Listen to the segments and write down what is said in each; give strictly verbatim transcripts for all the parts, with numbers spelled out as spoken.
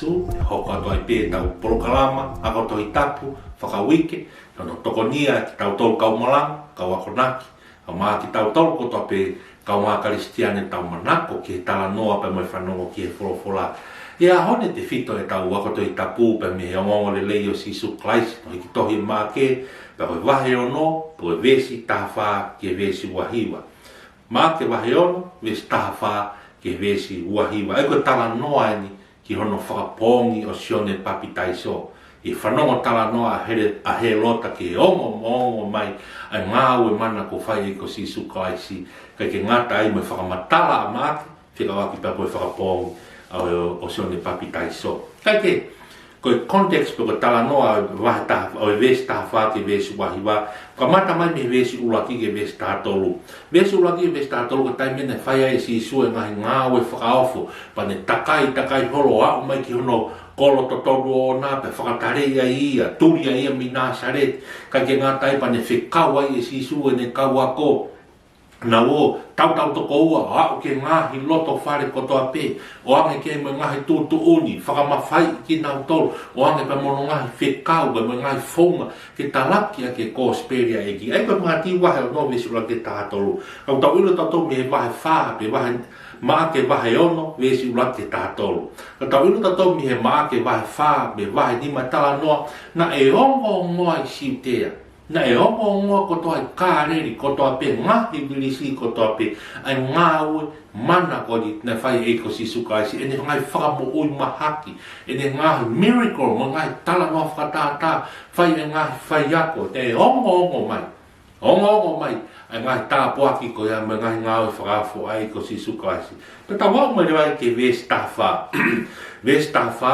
Sīsū, ʻe hoko atu ai pē ʻetau polokalama ako Tohi Tapu fakauike, ʻi hono tokonia ʻe kitautolu kau malanga, kau akonaki, kae ʻumaʻā kitautolu kotoa pē kaungā Kalisitiane ʻoku tau manako ki he talanoa pea mo e fanongo ki he folofola. ʻI he ʻaho ni, tefito ʻetau ako Tohi Tapu pea mei he ongoongolelei ʻo Sīsū Kalaisi, ʻoku hiki tohi ʻe Maʻake, pea ko e vahe ono, pea ko e veesi taha fā ki he veesi ua hiva. Maʻake vahe ono, veesi taha fā ki he veesi ua hiva. ʻA ia ko e talanoa eni ki hono fakapoongi ʻo Sione Papitaiso, ʻi he fanongo talanoa ʻa Hele-, ʻa Hēlota ki he ongoongo mai ʻa e ngāue mana kuo fai ʻe he ʻEiki ko Sīsū Kalaisi, ʻikai ke ngata ai mo e fakamatala ʻa Maʻake, fekauʻaki pea ko e fakapoongi ʻa ʻo, ʻo Sione Papitaiso. Kae kehe, ko e context pe ko e talanoa ʻo e vahe taha, ʻo e veesi taha fā ki he veesi ua hiva, kamata mai mei he veesi ʻuluaki ki he veesi taha tolu. Veesi ʻuluaki ki he veesi taha tolu, ko e taimi naʻe fai ai ʻe Sīsū e ngaahi ngāue fakaofo, pea ne takai, takai holo ʻo aʻu mai ki hono kolo totonu ʻoʻona, pea fakataleʻi ai ia, tuli ai ia mei Nāsaleti, ʻikai ke ngata ai pea ne fekau ai ʻe Sīsū ʻene kau ako, naʻa nau ō tautau toko ua ʻo aʻu ki he ngaahi loto fale kotoa pē, ʻo ʻoange ki ai mo e ngaahi tuʻutuʻuni, fakamafaiʻi kinautolu, ʻo ʻoange pea mo hono ngaahi fekau, pea mo e ngaahi founga, ke talaki ʻaki e kosipeli ʻa e ʻEiki. ʻA ia ko e Mātiu vahe ono veesi ʻuluaki ki he taha tolu. Ka ʻoku tau ʻilo tautolu mei he vahe fā, pe vahe, Maʻake vahe ono, veesi ʻuluaki ki he taha tolu. Ka ʻoku tau ʻilo tautolu mei he Maʻake vahe fā, mei he vahe nima talanoa, naʻe ongoongoa ʻi Siutea. Naʻe ongoongoa kotoa ʻi Kāleli kotoa pē, ngaahi vilisi kotoa pē, ʻa e ngāue mana ko eni naʻe fai ʻe he ʻEiki ko Sīsū Kalaisi, ʻene ngaahi fakamoʻui mahaki, ʻene ngaahi miracle, mo e ngaahi talanoa fakatātā, fai ʻe he ngaahi faiako, naʻe ongoongo mai. Ongoongo mai ʻa e ngaahi tāpuaki ko ia mo e ngaahi ngāue fakaofo ʻa e ʻEiki ko Sīsū Kalaisi. Pea tau aʻu mai leva ki he veesi taha fā. Veesi taha fā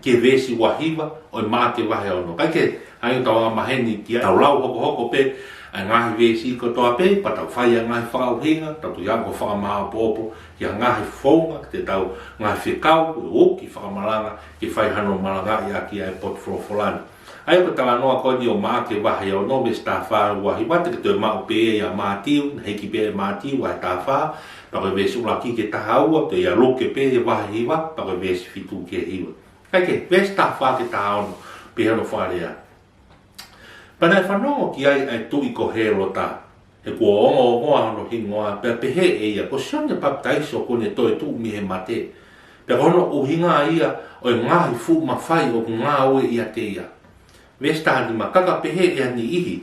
ki he veesi ua hiva ʻo e Maʻake vahe ono. Kae kehe, ʻa ia ʻoku tau angamaheni ki ai, tau lau hokohoko pē ʻa e ngaahi veesi kotoa pē, pea tau fai ʻa e ngaahi fakaʻuhinga, tau toki hanga ʻo fakamāopoopo ki he ngaahi founga, ki heʻetau ngaahi fekau, ʻo uki fakamalanga, ke fai hano malangaʻi ʻaki ʻa e potu folofola ni. ʻA ia ko e talanoa ko eni ʻo Maʻake vahe ono, veesi taha fā ua hiva, te ke toe maʻu pē ia ʻia Mātiu, naʻe hiki pē ʻe Mātiu vahe taha fā, pea ko e veesi ʻuluaki ki he taha ua, pea ʻia Luke pē ʻi he vahe hiva, pea ko e veesi fitu ki he hiva. Kae kehe, veesi taha fā ki he taha ono, pehē hono fakalea: Pea naʻe fanongo ki ai ʻa e tuʻi ko Hēlota, he kuo ongoongoa hono hingoa, pea pehē ʻe ia, ko Sione Papitaiso kuo ne toetuʻu mei he mate, pea ko hono ʻuhinga ia ʻo e ngaahi fuʻu mafai ʻoku ngāue ʻiate ia. Veesi taha nima: Ka ka pehē ʻe ha niʻihi,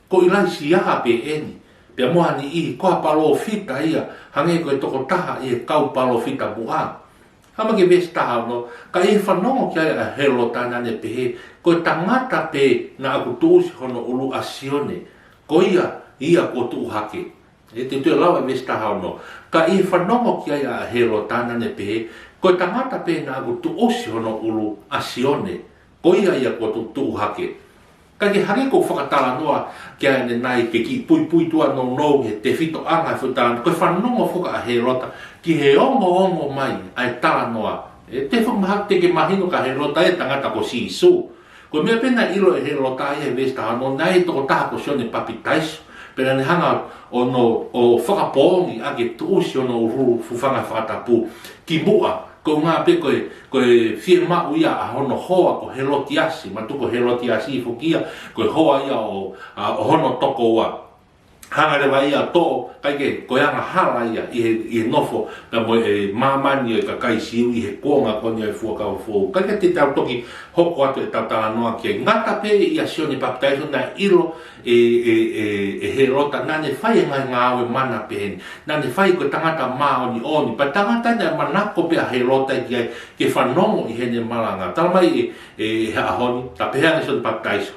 ko ʻIlaisiā pē eni, pea mo ha niʻihi, ko ha palōfita ia, hangē ko e tokotaha ʻi he kau palōfita muʻa. Aʻu mai ki he veesi taha ono: Ka ʻi he fanongo ki ai ʻa Hēlota naʻa ne pehē, ko e tangata pē naʻa ku tuʻusi hono ʻulu, ʻa Sione, ko ia ia kuo tuʻu hake. ʻE te tue lau e veesi taha ono: Ka ʻi he fanongo ki ai ʻa Hēlota naʻa ne pehē, ko e tangata pē naʻa ku tuʻusi hono ʻulu, ʻa Sione, ko ia ia kuo tu-, tuʻu hake. Kae kehe, hangē ko e fakatalanoa ki ai ʻanenai, ke kiʻi puipui tuʻa nounou he tefitoʻanga e foʻi talanoa, ko e fanongo foki ʻa Hēlota ki he ongoongo mai ʻa e talanoa. ʻE te fakamaha-, te ke mahino kia Hēlota e tangata ko Sīsū. Ko e meʻa pē naʻe ʻilo ʻe Hēlota ia he veesi taha ono, naʻe ʻi ai e tokotaha ko Sione Papitaiso, pea naʻa ne hanga ʻo no-, ʻo fakapoongi ʻaki e tuʻusi hono ʻulu, fuʻu fanga fakatapu, kimuʻa, ko e ʻuhinga pē ko e, ko e fiemaʻu ia ʻa hono hoa ko Helotiasi, mātuʻa ko Helotiasi foki ia, ko e hoa ia ʻo, ʻa, ʻo hono tokoua. Hanga leva ia ʻo toʻo, kae kehe, ko e angahala ia ʻi he, ʻi he nofo pea mo e māmani ʻo e kakai Siu ʻi he kuonga ko eni ʻo e Fuakava Foʻou. Kae kehe, te tau toki hoko atu ʻetau talanoa ki ai. Ngata pē ʻia Sione Papitaiso naʻe ʻilo ʻe, ʻe, ʻe, ʻe Hēlota naʻa ne fai e ngaahi ngāue mana pehē ni, naʻa ne fai ko e tangata māʻoniʻoni, pea tangata naʻe manako pē ʻa Hēlota ki ai ke fanongo ʻi heʻene malanga. Talamai ʻe, ʻe he ʻaho ni, ka pehē ange ʻe Sione Papitaiso,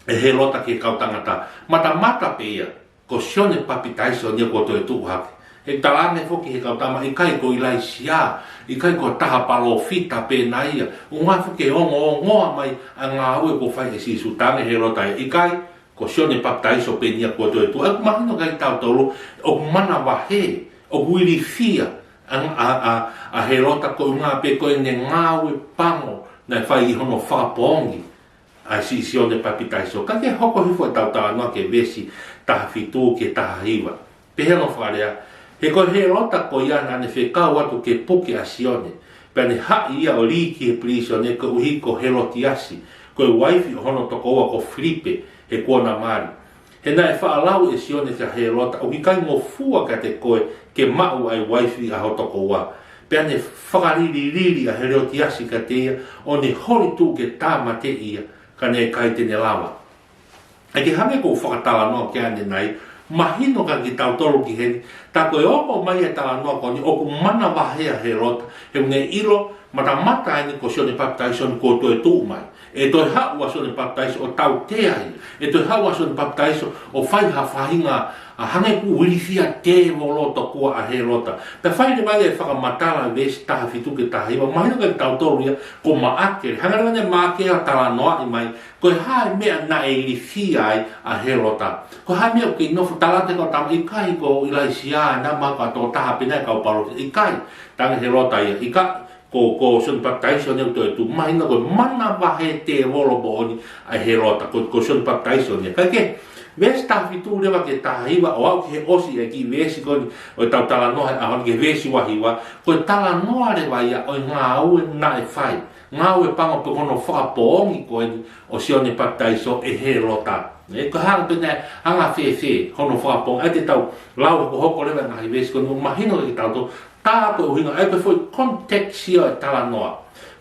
ʻe Hēlota ki he kau tangata, matamata pē ia ko Sione Papitaiso eni ia kuo toetuʻu hake. He talaange foki ʻe he kau tama, ʻikai ko ʻIlaisiā, ʻikai ko ha taha palōfita pē ena ia. ʻUhinga foki e ongoongoa mai ʻa e ngāue kuo fai ʻe Sīsū. Talaange ʻe Hēlota, ʻikai, ko Sione Papitaiso pē eni ia kuo toetuʻu. ʻOku mahino kia kitautolu, ʻoku manavahē, ʻoku ilifia ʻa, ʻa, ʻa, ʻa Hēlota ko e ʻuhinga pē ko ʻene ngāue pango naʻe fai ʻi hono fakapoongi ʻa Sione Papitaiso. Kae kehe, hoko hifo ʻetau talanoa ki he veesi taha fitu ki he taha hiva. Pehē hono fakalea: He ko Hēlota ko ia naʻa ne fekau atu ke puke ʻa Sione, Pea ne haʻi ia ʻo lī ki he pilīsone koeʻuhi ko Helotiasi, ko e uaifi ʻo hono tokoua ko Filipe, he kuonga mali. He naʻe faʻa lau ʻe Sione kia Helota, ʻoku ʻikai ngofua kiate koe ke maʻu ʻa e uaifi ʻa ho tokoua. Pea ne fakalililili ʻa Helotiasi kiate ia, ʻo ne holi tuʻu ke tāmateʻi ia, ka naʻe ʻikai te ne lava. ʻE ke hangē ko e fakatalanoa ki ai ʻanenai, mahino kiate kitautolu ki heni, tā ko e ongo mai e talanoa ko eni ʻoku manavahē ʻa Helota, he ʻoku ne ʻilo matamata eni ko Sione Papitaiso eni kuo toe tuʻu mai. ʻE toe haʻu ʻa Sione Papitaiso ʻo tautea ia. ʻE toe haʻu ʻa Sione Papitaiso ʻo fai ha faʻahinga ʻa hangē ʻoku ilifia tēvolo tokua ʻa Helota. Pea fai leva e fakamatala veesi taha fitu ki he taha hiva, mahino kiate kitautolu ia ko Maʻake. Hanga leva ʻe Maʻake ʻo talanoaʻi mai ko e hā e meʻa naʻe ilifia ai ʻa Helota. Ko e hā e meʻa ʻoku kei nofo, tala atu ʻe he kau tama, ʻikai ko ʻIlaisiā, naʻa ma ka tokotaha pē naʻe kau palōfita, ʻikai. Talaange ʻe Helota ia, ʻikai, ko, ko Sione Papitaiso eni ʻoku toe tuʻu mai. Mahino ko e manavahē tēvolo moʻoni ʻa Helota, ko, ko Sione Papitaiso eni. Kae kehe, veesi taha fitu leva ki he taha hiva ʻo aʻu ki he ʻosi e kiʻi veesi ko eni ʻo ʻetau talanoa he ʻaho ni, ki he veesi ua hiva, ko e talanoa leva ia ʻo e ngāue naʻe fai. Ngāue pango pe ko hono fakapoongi ko eni ʻo Sione Papitaiso ʻe Helota. ʻE, ko e hā pē naʻe anga fēfē hono fakapoongi. ʻA ia te tau lau hokohoko leva e ngaahi veesi ko eni, mahino kiate kitautolu tā ko e ʻuhinga, ʻa ia ko e foʻi context ia ʻo e talanoa.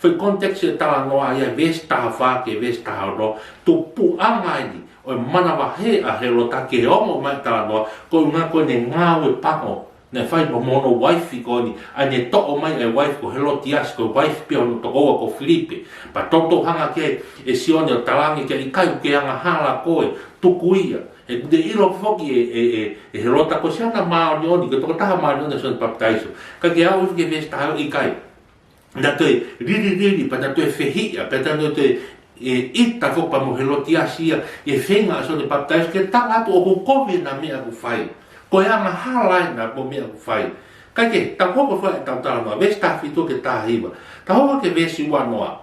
Foʻi context ia ʻo e talanoa ia veesi taha fā ki he veesi taha ono, tupuʻanga eni ʻo e manavahē ʻa Helota ki he ongo mai talanoa, ko e ʻuhinga ko ʻene ngāue pango naʻe fai mo hono uaifi ko eni, ʻa ʻene toʻo mai e uaifi ko Helotiasi, ko e uaifi pē hono tokoua ko Filipe. Pea toutou hanga ki ai ʻe Sione ʻo talaange ki ai, ʻikai, ʻoku ke angahala koe, tuku ia. He ʻoku ne ʻilo foki ʻe, ʻe, ʻe, ʻe Helota ko e siana māʻoniʻoni, ko e tokotaha māʻoniʻoni ʻa Sione Papitaiso. Kae kehe, aʻu ki he veesi taha hiva, ʻikai. Naʻe toe lililili, pea naʻe toe fehiʻa, pea naʻe toe, ʻe, ʻita foki pea mo Helotiasi ia ʻi he feinga ʻa Sione Papitaiso ke tala atu ʻoku kovi ʻena meʻa ʻoku fai. Ko e angahala ʻena mo e meʻa ʻoku fai. Kae kehe, tau hoko atu ʻetau talanoa, veesi taha fitu ki he taha hiva. Tau hoko ki he veesi ua noa.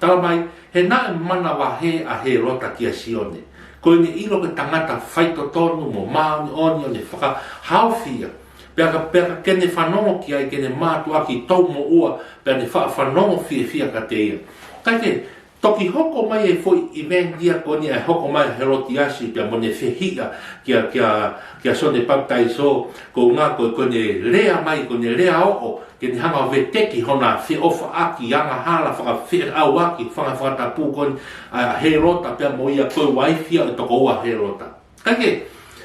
Talamai, he naʻe manavahē ʻa Helota kia Sione. Ko ʻene ʻilo ko e tangata faitotonu mo māʻoniʻoni, ʻo ne fakahaofi ia. Pea ka, pea ka ke ne fanongo ki ai, ke ne mātuʻaki toumoʻua, pea ne faʻa fanongo fiefia kiate ia. Kae kehe, toki hoko mai e foʻi event ia ko eni, ʻa e hoko mai ʻa Helotiasi pea mo ʻene fehiʻa kia, kia, kia Sione Papitaiso, ko e ʻuhinga ko, ko ʻene lea mai, ko ʻene lea oʻo, ke ne hanga ʻo veteki hona feʻofaʻaki, angahala, fakafeʻauaki, fanga fakatapu ko eni ʻa Helota pea mo ia, ko e uaifi ia ʻo e tokoua ʻo Helota. Kae kehe,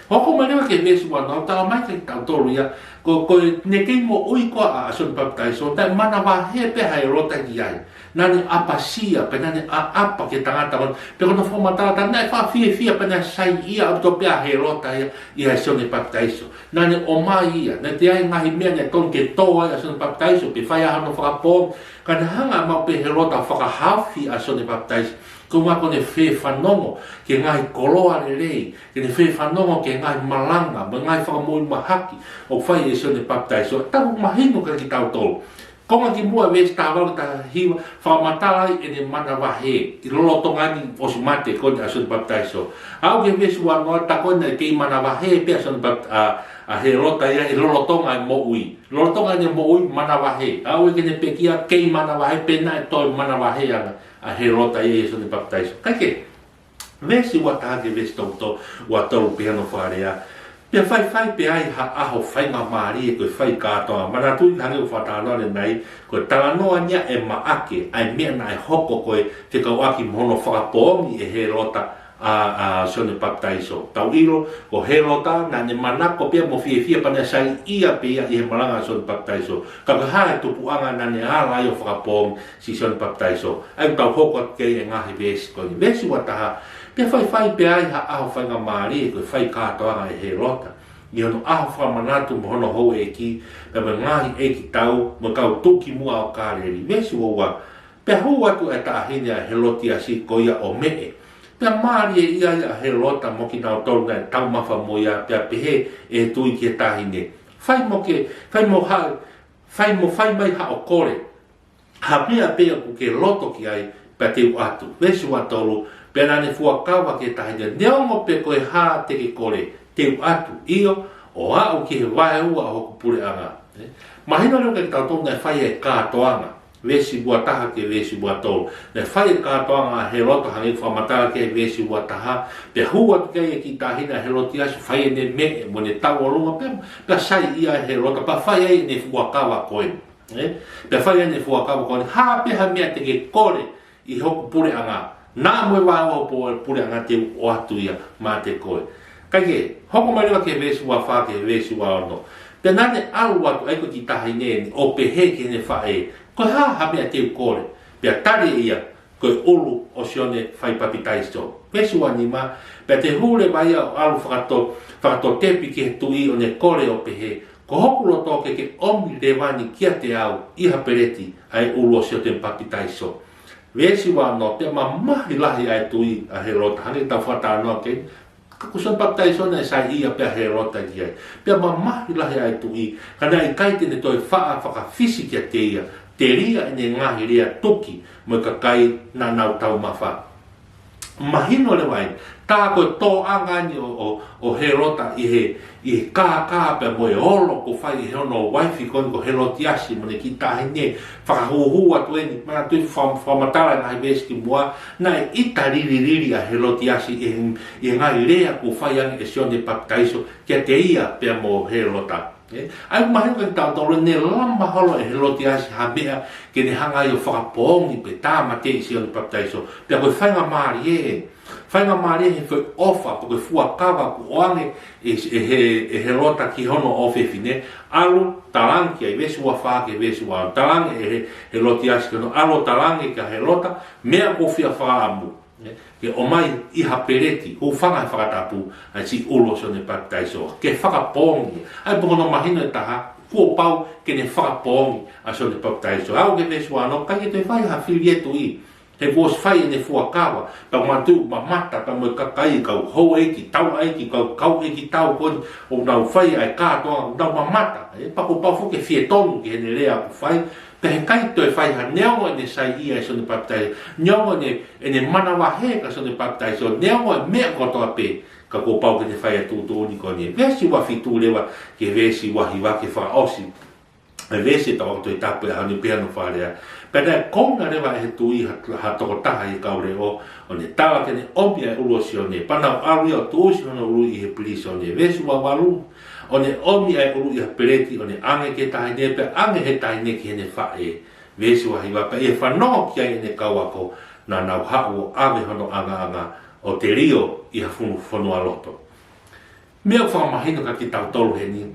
hoko mai leva ki he veesi ua noa, talamai kiate kitautolu ia, ko, ko ʻene kei moʻui ko ē ʻa Sione Papitaiso, naʻe manavahē pē ʻa Helota ki ai. Naʻa ne ʻapasia, pea naʻa ne ʻaʻapa ki he tangata ko eni, pea ko hono fakamatala, naʻe fakafiefia, pea naʻe saiʻia ʻaupito pē ʻa Helota ia ʻia Sione Papitaiso. Naʻa ne ʻomai ia, naʻe toe ʻi ai e ngaahi meʻa naʻe tonu ke tō ai ʻa Sione Papitaiso, pe fai ai hano fakapoongi, ka naʻe hanga maʻu pē ʻe Helota ʻo fakahaofi ʻa Sione Papitaiso. Ko e ʻuhinga ko ʻene fefanongo ki he ngaahi koloa lelei, ke ne fefanongo ki he ngaahi malanga, mo e ngaahi fakamoʻui mahaki ʻoku fai ʻe Sione Papitaiso. Tau mahino kiate kitautolu. Konga ki muʻa veesi taha valu ki he taha hiva, fakamatala ai ʻene manavahē ʻi he lolotonga ʻene ʻosi mate ko eni ʻa Sione Papitaiso. Aʻu ki he veesi ua noa, tā ko ē naʻe kei manavahē pē ʻa Sione Pap-, ʻa, ʻa Helota ia ʻi he lolotonga ʻene moʻui. Lolotonga ʻene moʻui manavahē. Aʻu ki heʻene pekia kei manavahē, pea naʻe toe manavahē ange ʻa Helota ia ʻia Sione Papitaiso. Kae kehe, veesi ua taha ki he veesi tolu to-, ua tolu, pehē hono fakalea: Pea faifai pē ai ha ʻaho faingamālie ko e fai kātoanga. Manatuʻi hangē ko e fakatalanoa ʻanenai, ko e talanoa eni ia ʻe Maʻake ʻa e meʻa naʻe hoko ko ē fekauʻaki mo hono fakapoongi ʻe Helota ʻa, ʻa Sione Papitaiso. Tau ʻilo, ko Helota naʻa ne manako pea mo fiefia pea naʻe saiʻia pē ia ʻi he malanga ʻa Sione Papitaiso. Ka ko e hā e tupuʻanga naʻa ne ala ai ʻo fakapoongi siʻi Sione Papitaiso? ʻA ia tau hoko atu ki he ngaahi veesi ko eni. Veesi ua taha: Pea faifai pē ai ha ʻaho faingamālie ko e fai kātoanga ʻe Helota ʻi hono ʻaho fakamanatu mo hono houʻeiki, pea mo e ngaahi ʻeikitau, mo e kau tuʻukimuʻa ʻo Kāleli. Veesi ua ua: Pea hū atu e taʻahine ʻa Helotiasi ko ia ʻo meʻe. Pea mālieʻia ai ʻa Helota mo kinautolu naʻe taumafa mo ia, pea pehē ʻe he tui ki he taʻahine: Fai mo ke, fai mo ha, fai mo fai mai haʻo kole, ha meʻa pē ʻoku ke loto ki ai, pea te u ʻatu. Veesi ua tolu: Pea naʻa ne fuakava ki he taʻahine: Neongo pe ko e hā te ke kole, te u ʻatu, ʻio, ʻo aʻu ki he vaeua ʻo hoku puleʻanga. Ē? Mahino leva kiate kitautolu naʻe fai e kātoanga. Veesi ua taha ki he veesi ua tolu. Naʻe fai e kātoanga ʻa Hēlota hangē ko e fakamatala ki he veesi ua taha, pea hū atu ki ai e kiʻi taʻahine ʻa Hēlotiasi, fai ʻene meʻa mo ʻene tauʻolunga pea, pea saiʻia ʻa Hēlota, pea fai ai ʻene fuakava ko ē. Ē? Pea fai ai ʻene fuakava ko ē, hā pē ha meʻa te ke kole ʻi hoku puleʻanga, naʻa mo e vā ʻo hoku puleʻanga te u ʻoatu ia maʻa koe. Kae kehe, hoko mai leva ki he veesi ua fā ki he veesi ua ono. Pea naʻa ne ʻalu atu ai ko e kiʻi taʻahine ni ʻo pehē ki heʻene faʻē, ko e hā ha meʻa te u kole? Pea tali ʻe ia, ko e ʻulu ʻo Sione Faipapitaiso. Veesi ua nima, pea toe hū leva ia ʻo ʻalu fakato-, fakatotepi ki he tuʻi ʻo ne kole ʻo pehē, ko hoku loto ke ke ʻomi leva ni kiate au ʻi ha peleti ʻa e ʻulu ʻo Sione Papitaiso. Veesi ua ono, pea mamahi lahi ʻa e tuʻi ʻa Hēlota, hangē ko ʻetau fakatalanoa ki ai, ka ko Sione Papitaiso naʻe saiʻia pē ʻa Hēlota ki ai. Pea mamahi lahi ʻa e tuʻi, ka naʻe ʻikai te ne toe faʻa fakafisi kiate ia, telia ʻene ngaahi lea tuki mo e kakai naʻa nau taumafa. Mahino leva eni, tā ko e tōʻanga eni ʻo, ʻo, ʻo Hēlota ʻi he, ʻi he kākā pea mo e olo kuo fai ʻe hono uaifi ko eni ko Hēlotiasi mo ʻene kiʻi taʻahine, fakahūhū atu eni, manatuʻi fa-, fakamatala ʻi he ngaahi veesi kimuʻa, naʻe ʻita lililili ʻa Hēlotiasi ʻi he, ʻi he ngaahi lea kuo fai ange ʻe Sione Papitaiso kiate ia pea mo Hēlota. Ē, ʻa ia ʻoku mahino kiate kitautolu naʻe lama holo ʻe Hēlotiasi ha meʻa ke ne hanga ai ʻo fakapoongi pe tāmateʻi Sione Papitaiso. Pea ko e faingamālie, faingamālie he foʻi ʻofa, pe ko e fuakava kuo ʻoange ʻe, ʻe he, ʻe Hēlota ki hono ʻofefine, ʻalu talaange ki ai, veesi ua fā ki he veesi ua ono, talaange ʻe he, Hēlotiasi ki hono ʻalu talaange kia Hēlota, meʻa kuo fie fakaʻamu. Ē, ke ʻomai ʻi ha peleti, hūfanga he fakatapu, ʻa e siʻi ʻulu ʻo Sione Papitaiso. Ke fakapoongi, ʻa ia pē ko hono mahino ʻe taha, kuo pau ke ne fakapoongi ʻa Sione Papitaiso. Aʻu ki he veesi ua ono, ʻikai ke toe fai ha fili ʻe he tuʻi. He kuo ʻosi fai ʻene fuakava, pea manatuʻi mamata, pea mo e kakai kau houʻeiki, tauʻaiki, kau, kau ʻeikitau ko eni, ʻoku nau fai ʻa e kātoanga, ʻoku nau mamata. Ē, pea kuo pau foki ke fie tonu ki heʻene lea kuo fai, pea heʻikai toe fai ha, neongo ʻene saiʻia ʻa Sione Papitaiso, neongo ʻene, ʻene manavahē kia Sione Papitaiso, neongo e meʻa kotoa pē, ka kuo pau ke ne fai ʻa e tuʻutuʻuni ko eni. Veesi ua fitu leva ki he veesi ua hiva ke fakaʻosi ʻa e veesi ʻetau ako Tohi Tapu ʻi he ʻaho ni pea no falea. Pea naʻe kouna leva ʻe he tuʻi ha, ha tokotaha ʻi he kau leʻo, ʻo ne tala ke ne ʻomi ʻa e ʻulu ʻo Sione, pea nau ʻalu ia ʻo tuʻusi hono ʻulu ʻi he pilīsone. Veesi ua valu, ʻo ne ʻomi ʻa e ʻulu ʻi ha peleti, ʻo ne ʻange ki he taʻahine, pea ʻange ʻe he taʻahine ki heʻene faʻē. Veesi ua hiva, pea ʻi he fanongo ki ai ʻene kau ako, naʻa nau haʻu ʻo ʻave hono ʻangaʻanga ʻo telio ʻi ha fonu-, fonualoto. Meʻa ʻoku fakamahino kiate kitautolu heni,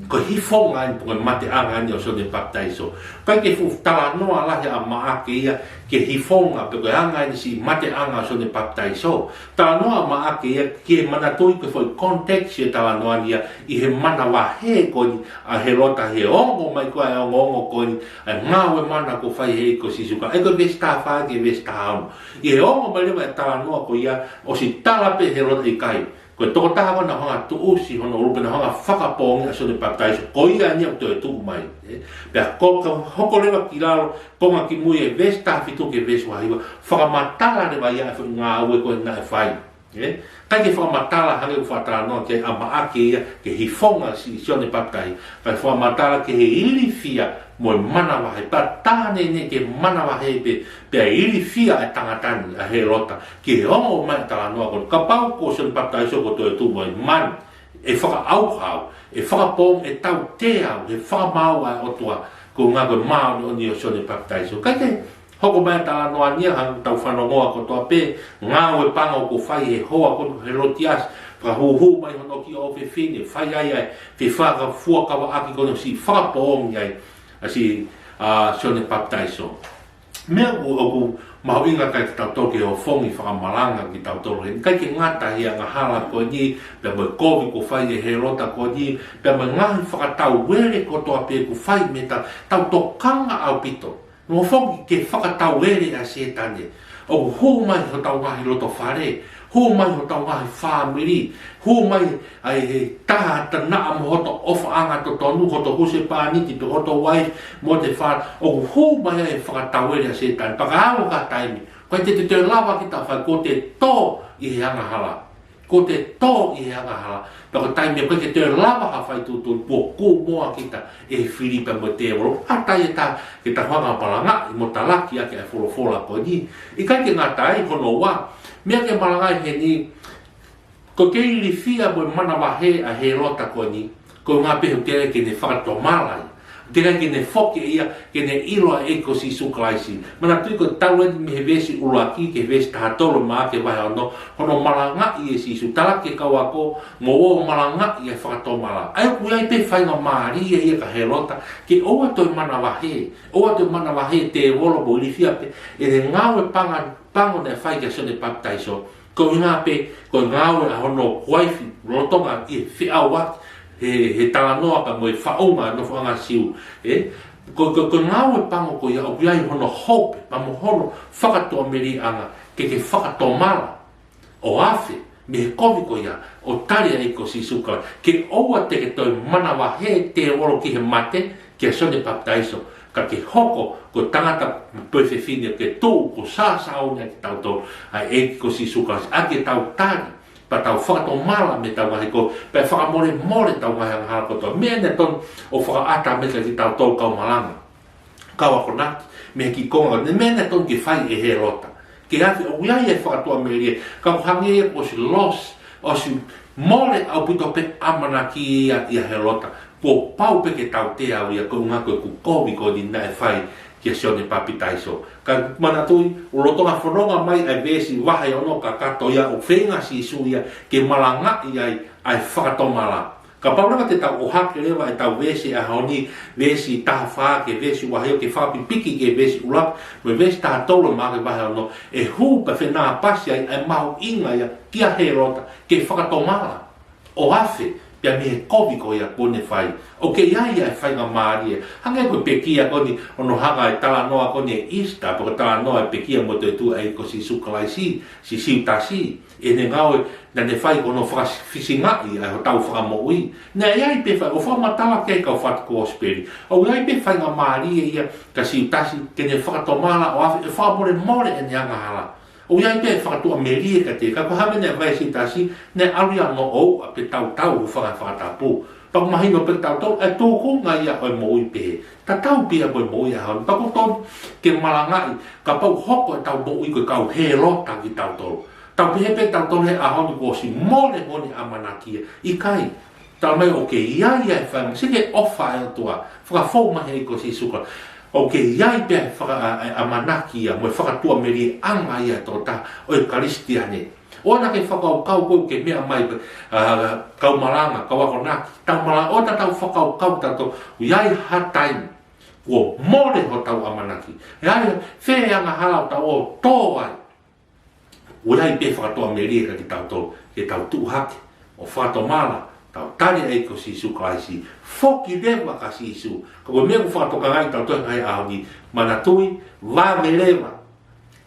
ko e hifonga eni pe ko e mateʻanga eni ʻo Sione Papitaiso. ʻIkai ke fuʻu talanoa lahi ʻa Maʻake ia ki he hifonga pe ko e anga eni siʻi mateʻanga ʻo Sione Papitaiso. Talanoa ʻa Maʻake ia ke manatuʻi ko e foʻi context ʻo e talanoa ni ia ʻi he manavahē ko eni ʻa Hēlota he ongo mai ko ē ʻa e ongoongo ko eni ʻa e ngāue mana kuo fai ʻe he ʻEiki ko Sīsū Kalaisi. ʻA ia ko e veesi taha fā ki he veesi taha ono. ʻI he ongo mai leva e talanoa ko ia, ʻosi tala pē ʻe Hēlota ʻikai. Ko e tokotaha ko ē naʻa nau hanga ʻo tuʻusi hono ʻulu pea nau hanga ʻo fakapoongi ʻa Sione Papitaiso, ko ia eni ʻoku toetuʻu mai. Ē? Pea ko, ka hoko leva ki lalo, konga kimui ʻi he veesi taha fitu ki he veesi ua hiva, fakamatala leva ia ʻa e foʻi ngāue ko ē naʻe fai. Ē? ʻIkai ke fakamatala hangē ko e fakatalanoa ki ai ʻa Maʻake ia ki he hifonga siʻi Sione Papitaiso, kae fakamatala ki he ilifia mo e manavahē, pea tā neʻineʻi ke manavahē pē, pea ilifia e tangata ni ʻa Hēlota, ki he ongo mai e talanoa ko ē, kapau ko Sione Papitaiso kuo toetuʻu mai, manu, ʻe fakaʻauha au, ʻe fakapoongi, ʻe tautea au he fakamaau ʻa e ʻOtua, ko e ʻuhinga ko e māʻoniʻoni ʻo Sione Papitaiso. ʻIkai ke hoko mai e talanoa ni ia, hangē ko ʻetau fanongoa kotoa pē, ngāue pango kuo fai ʻe he hoa ko ē ko Hēlotiasi, fakahūhū mai hono kiʻi ʻofefine, fai ai ʻa e fefakafuakavaʻaki ko eni ʻo siʻi fakapoongi ai ʻa siʻi, ʻa Sione Papitaiso. Meʻa ʻoku, ʻoku mahuʻinga kiate kitautolu ke ofongi fakamalanga kitautolu heni. ʻIkai ke ngata he angahala ko eni, pea mo e kovi kuo fai ʻe Hēlota ko eni, pea mo e ngaahi fakatauele kotoa pē kuo fai mei heʻetau tokanga ʻaupito. Nofo foki ke fakatauele ʻa Sētane. ʻOku hū mai hotau ngaahi loto fale, hū mai hotau ngaahi fāmili, hū mai ʻa e taha tanaʻa mo hoto ʻofaʻanga totonu, hoto husepāniti pe hoto uaifi mo e fānau, ʻoku hū mai ʻa e fakatauele ʻa Sētane. Pea ka aʻu ki ha taimi, ʻoku ʻikai te te toe lava ke ta fai, kuo te tō ʻi he angahala. Ko te tō ʻi he angahala, pea ko e taimi ʻoku ʻikai ke toe lava ha fai tuʻutuʻuni, kuo kū moa kita ʻe he fili pea mo e tēvolo. ʻAtā ia ke ta hanga ʻo malangaʻi mo talaki ʻaki ʻa e folofola ko eni. ʻIkai ke ngata ai, hono ua, meʻa ke malangaʻi heni, ko e kei ilifia mo e manavahē ʻa Hēlota ko eni, ko e ʻuhinga pē he ʻoku teʻeki ai ke ne fakatomala ia. Teʻeki ai ke ne foki ia, ke ne ʻilo ʻa e ʻEiki ko Sīsū Kalaisi. Manatuʻi ko e talu eni mei he veesi ʻuluaki ki he veesi taha tolu ʻo Maʻake vahe ono, hono malangaʻi ʻe Sīsū, talaki ki he kau ako, mou ō ʻo malangaʻi ʻa e fakatomala. ʻA ia ʻoku ʻi ai pē faingamālie ia kia Hēlota, ke ʻoua toe manavahē, ʻoua toe manavahē e tēvolo mo ilifia pē ʻene ngāue pango, pango naʻe fai kia Sione Papitaiso. Ko e ʻuhinga pē, ko e ngāue ʻa hono uaifi, lolotonga ʻi he feʻauaki, he, he talanoa pea mo e faʻunga ʻa e nofoʻanga Siu. ʻE, ko, ko, ko e ngāue pango ko ia ʻoku ʻi ai hono hope, pea mo hono fakatuʻamelieʻanga, ke ke fakatomala, ʻo afe, mei he kovi ko ia, ʻo tali ʻa e ʻEiki ko Sīsū Kalaisi. Ke ʻoua te ke toe manavahē tēvolo ki he mate, kia Sione Papitaiso, ka ke hoko ko e tangata mo e fefine ke tuʻu ko e sāsauni ʻa kitautolu, ʻa e ʻEiki ko Sīsū Kalaisi, ʻaki ʻetau tali, pea tau fakatomala mei heʻetau ngaahi kovi, pea fakamolemole ʻetau ngaahi angahala kotoa. Meʻa naʻe tonu ʻo fakaʻatā mai kia kitautolu kau malanga, kau akonaki, mei he kiʻi konga, ko e meʻa naʻe tonu ke fai ʻe Hēlota. Ke afe, ʻoku ʻi ai e fakatuʻamelie, ka ʻoku hangē ia kuo ʻosi loss, ʻosi mole ʻaupito pē ʻamanaki ia ʻia Hēlota. Kuo pau pē ke tautea au ia ko e ʻuhinga ko ʻeku kovi ko eni naʻe fai kia Sione Papitaiso. Ka manatuʻi, ʻoku lolotonga fononga mai ʻa e veesi vahe ono kakato ia ʻoku feinga Sīsū ia ke malangaʻi ai ʻa e fakatomala. Kapau leva te tau ʻohake leva ʻetau veesi ʻaho ni, veesi taha fā ki he veesi vahe ono, ke fakapipiki ki he veesi ʻuluaki mo e veesi taha tolu ʻo Maʻake vahe ono, ʻe hū pea fenāpasi ai ʻa e mahuʻinga ia kia Hēlota ke fakatomala, ʻo afe pea mei he kovi ko ia kuo ne fai. ʻOku ʻi ai ʻa e faingamālie. Hangē ko e pekia ko eni, hono hanga ʻe he talanoa ko eni ʻo e Easter, pe ko e talanoa ʻo e pekia mo e toetuʻu ʻa e ʻEiki ko Sīsū Kalaisi, siʻi Siutasi, ʻene ngāue naʻa ne fai ko hono fakafisingaʻi ʻa hotau Fakamoʻui. Naʻe ʻi ai pē fai, ʻo fakamatala ki ai kau fatu kosipeli. ʻOku ʻi ai pē faingamālie ia kia Siutasi, ke ne fakatomala ʻo afe, ʻo fakamolemole ʻene angahala. ʻOku ʻi ai pē fakatuʻamelie kiate ia, ka ko e hā e meʻa naʻe fai ʻe Siutasi? Naʻe ʻalu ia ʻo noʻo ʻo pē tautau ʻo fanga fakatapu. Pea ʻoku mahino pē kia tautolu ʻa e tūkunga ia ʻo e moʻui pehē. Tatau pē ia mo e moʻui ʻaho ni. Pea ʻoku tonu ke malangaʻi, kapau hoko ʻetau moʻui ko e kau Hēlota kitautolu, tau pehē pē tautolu he ʻaho ni kuo ʻosi mole hono ʻamanaki ia. ʻIkai. Talamai ʻoku ʻi ai ʻa e fai, sio ki he ʻofa ʻa e ʻOtua, fakafou mai he ʻEiki ko Sīsū Kalaisi. ʻOku ʻi ai pē ʻa e faka-, ʻa, ʻa e ʻamanaki ia, mo e fakatuʻamelieʻanga ia ʻo e tokotaha ʻo e Kalisitiane. ʻOua naʻa ke fakakaukau koe ʻoku ke meʻa mai pē, ʻa, kau malanga, kau akonaki, tau malanga, ʻoua te tau fakakaukau tautolu ʻoku ʻi ai ha taimi kuo mole hotau ʻamanaki. ʻE ai, fē angahala ʻoku tau ō ʻo tō ai. ʻOku ʻi ai pē fakatuʻamelie kia kitautolu, ke tau tuʻu hake ʻo fakatomala, tau tali ʻa e ʻEiki ko Sīsū Kalaisi, foki leva kia Sīsū. Ka ko e meʻa ʻoku fakatokangaʻi kitautolu he ngaahi ʻaho ni, manatuʻi, vave leva,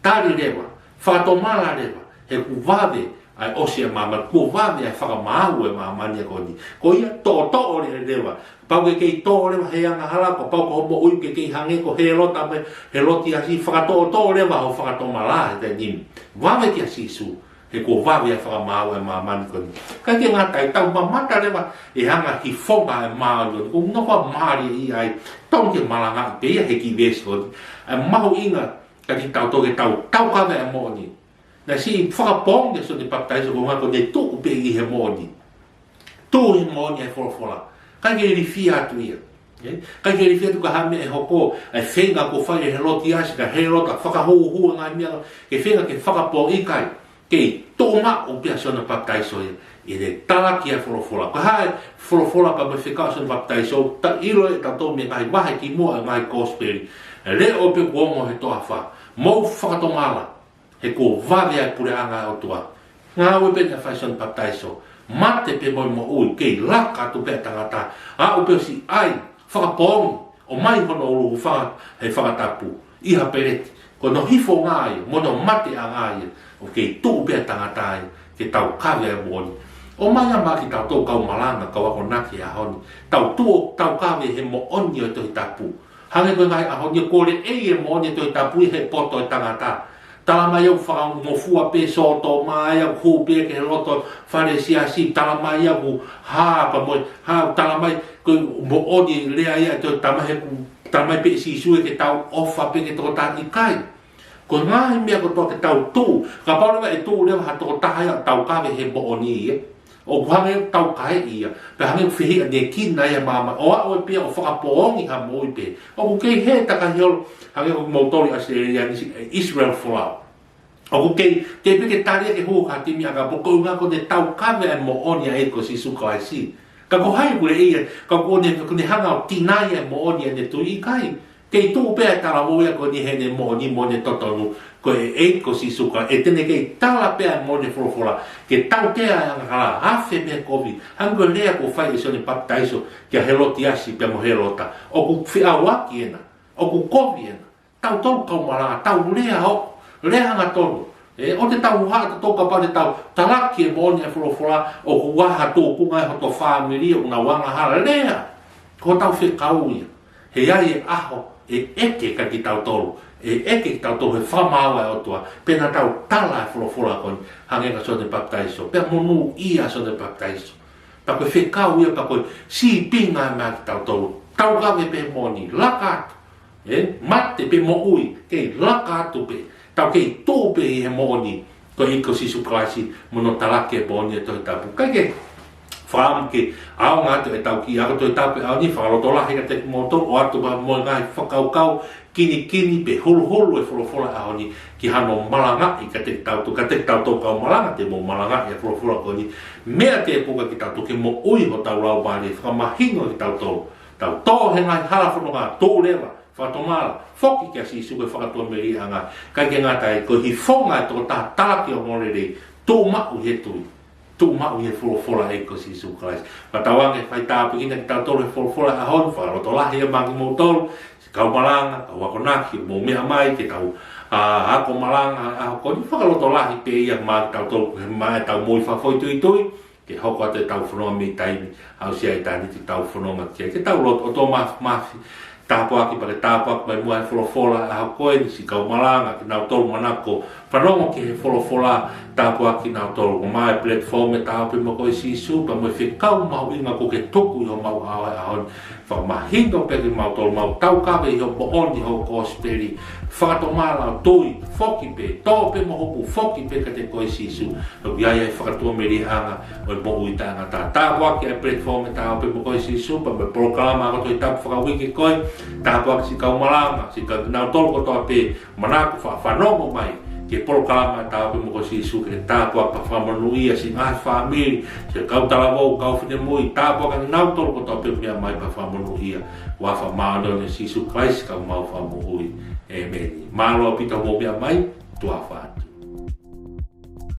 tali leva, fakatomala leva, he kuo vave ʻa e ʻosi ʻa māmani, kuo vave ʻa e fakamaau ʻa e māmani ko eni. Ko ia, toʻotoʻo leva, pau ke kei tō leva he angahala, kapau ko hoʻo moʻui ke kei hangē ko Hēlota mo Hēlotiasi, fakatoʻotoʻo leva hoʻo fakatomala he taimi ni. Vave kia Sīsū, he kuo vave ʻa e fakamaau ʻa e māmani ko eni. ʻIkai ke ngata ai, tau mamata leva he anga e hifonga ʻo e māʻoniʻoni, ʻoku nofo mālie ai, tonu ke malangaʻi pē ia he kiʻi veesi ko eni. ʻA e mahuʻinga kia kitautolu ke tau, tau kaveinga moʻoni. Naʻe siʻi fakapoongi ʻa Sione Papitaiso ko e ʻuhinga ko ʻene tuʻu pē ʻi he moʻoni. Tuʻu he moʻoni ʻa e folofola. ʻIkai ke ilifia atu ia. ʻE? ʻIkai ke ilifia atu ki ha meʻa ʻe hoko, ʻa e feinga kuo fai ʻe Hēlotiasi, ka Hēlota fakahūhū e ngaahi meʻa, ke feinga ke fakapoongi, ʻikai. Kei tuʻu maʻu pē ʻa Sione Papitaiso ia, ʻi heʻene talaki ʻa e folofola. Ko e hā e folofola pea mo e fekau ʻa Sione Papitaiso, tau ʻilo ʻe tautolu mei he ngaahi vahe kimuʻa ʻo e ngaahi kosipeli. Leʻo pē kuo ongo he toafa. Mou fakatomala. He kuo vave ʻa e puleʻanga ʻo e ʻOtua. Ngāue pē naʻe fai ʻe Sione Papitaiso. Mate pea mo e moʻui, kei laka atu pē ʻa e tangata. Aʻu pē ʻo siʻi ʻai, fakapoongi, ʻomai hono ʻulu, hūfanga he fakatapu, ʻi ha peleti. Ko hono hifonga ia, mo hono mateʻanga ia, ʻoku kei tuʻu pē ʻa e tangata ia, ke tau kaveinga moʻoni. ʻOmai ia maʻa kitautolu kau malanga, kau akonaki he ʻaho ni. Tau tuʻu, tau kaveinga he moʻoni ʻo e Tohi Tapu. Hangē ko e ngaahi ʻaho ni kuo leʻei e moʻoni ʻo e Tohi Tapu ʻi he poto ʻo e tangata. Talamai ʻoku fakangofua pē Sōtoma ia, ʻoku hū pē ki he loto fale siasi, talamai ia ʻoku hā pea mo e hā, talamai ko e moʻoni lea ia ʻa e tokotaha he ʻoku talamai pē ʻe Sīsū ia ke tau ʻofa pē ki he tokotaha ʻikai. Ko e ngaahi meʻa kotoa ke tau tuʻu, kapau leva ʻe tuʻu leva ha tokotaha ia ʻo taukaveʻi he moʻoni ia, ʻoku hangē ʻoku taukaveʻi ia, pea hangē ʻoku fehiʻanekina ia ʻe māmani, ʻo aʻu pē ia ʻo fakapoongi ha moʻui pē. ʻOku kei hē takai holo, hangē ko kimoutolu ʻi ʻAositelēlia ni, Israel Folau. ʻOku kei, kei pē ke tali ia ke hū ha timi ʻakapulu, ko e ʻuhinga ko ʻene taukave ʻa e moʻoni ʻa e ʻEiki ko Sīsū Kalaisi. Ka ko hai ʻoku lea ia, ka ko ʻene, ko ʻene hanga ʻo tinai ʻa e moʻoni ʻa ʻene tui, ʻikai. Kei tuʻu pē ʻa e talavou ia ko eni heʻene moʻoni mo ʻene totonu, ko e ʻEiki ko Sīsū Kalaisi, ʻe te ne kei tala pē ʻa e moʻoni ʻa e folofola, ke tautea ʻa e angahala, afe mei he kovi, hangē ko e lea kuo fai ʻe Sione Papitaiso kia Helotiasi pea mo Helota, ʻoku feʻauaki ena, ʻoku kovi ena. Tautolu kau malanga, tau lea ʻo, lea hangatonu. ʻE, ʻoua te tau haʻa tautolu kapau te tau talaki e moʻoni ʻa e folofola, ʻoku ʻi ai ha tōkunga ʻi hoto fāmili, ʻoku nau angahala, lea. Ko hotau fekau ia. He ʻe ʻi ai e ʻaho, ʻe ʻeke kiate kitautolu, ʻe ʻeke kiate kitautolu he fakamaau ʻa e ʻOtua, pea naʻa tau tala e folofola ko eni, hangē ko Sione Papitaiso, pea monūʻia Sione Papitaiso. Pea ko e fekau ia, pea ko e sīpinga ia maʻa kitautolu. Taukave pē moʻoni, laka atu. ʻE, mate pe moʻui, kei laka atu pē. Tau kei tuʻu pē ʻi he moʻoni ko e ʻEiki ko Sīsū Kalaisi mo hono talaki e moʻoni ʻa e Tohi Tapu. Kae kehe, fakaʻamu ke ʻaonga atu ʻetau kiʻi ako Tohi Tapu he ʻaho ni, fakalotolahi kiate kimoutolu, ʻoatu pē mo e ngaahi fakakaukau kinikini pe huluhulu e folofola he ʻaho ni ki hano malangaʻi kiate kitautolu, kiate kitautolu kau malanga te mou malangaʻi e folofola ko eni. Meʻa tēpuke kitautolu ke moʻui hotau laumālie, fakamahino kitautolu. Tau tō he ngaahi hala fononga, tuʻu leva, fakatomala, foki kia Sīsū ko e fakatuʻamelie ʻanga. Kae kehe, ngata ai, ko e hifoʻanga ʻo e tokotaha talaki e ongoongolelei, tuʻu maʻu he tui, tuʻu maʻu he folofola ʻa e ʻEiki ko Sīsū Kalaisi. Pea tau ʻoange fai tāpuekina kitautolu he folofola he ʻaho ni, fakalotolahi ia maʻa kimoutolu, siʻi kau malanga, kau akonaki, mou meʻa mai ke tau, ʻa, ako malanga he ʻaho ko eni, fakalotolahi pē ia maʻa kitautolu, he maʻa ʻetau moʻui fakafoʻituitui, ke hoko atu ʻetau fononga mei taimi, aʻusia ʻitāniti ʻetau fononga ki ai. Ke tau lotu. ʻOtua Māfimafi, tāpuaki pea ke tāpuaki mai muʻa e folofola he ʻaho ko eni, siʻi kau malanga, kinautolu manako fanongo ki he folofola, tāpuaki kinautolu. Ko e maʻu e platform ʻe Ta ō pē mo koe Sīsū, pea mo e fekau mahuʻinga kuo ke tuku ʻi homau ʻao he ʻaho ni. Fakamahino pē kimautolu ke mau taukave ʻi hoʻo moʻoni, hoʻo kosipeli. Fakatomala ʻo tui, foki pē, tō pē mo hopo, foki pē kiate koe Sīsū. ʻOku ʻi ai e fakatuʻamelie ʻanga ʻo e moʻui taʻengata. Tāpuaki e platform ʻe Ta ō pē mo koe Sīsū, pea mo e polokalama ako Tohi Tapu fakauike ko ē. Tāpuaki siʻi kau malanga, siʻi kau, kinautolu kotoa pē manako fa-, fanongo mai ki he polokalama ʻe Ta ō pē mo koe Sīsū, ke tāpuaki pea fakamonūʻia siʻi ngaahi fāmili, siʻi kau talavou, kau finemui, tāpuaki kinautolu kotoa pē meʻa mai pea fakamonūʻia. Huafa māʻoniʻoni ʻo Sīsū Kalaisi ko homau Fakamoʻui. ʻĒmeni. Mālō ʻaupito hoʻomou meʻa mai, tuʻa ʻofa atu.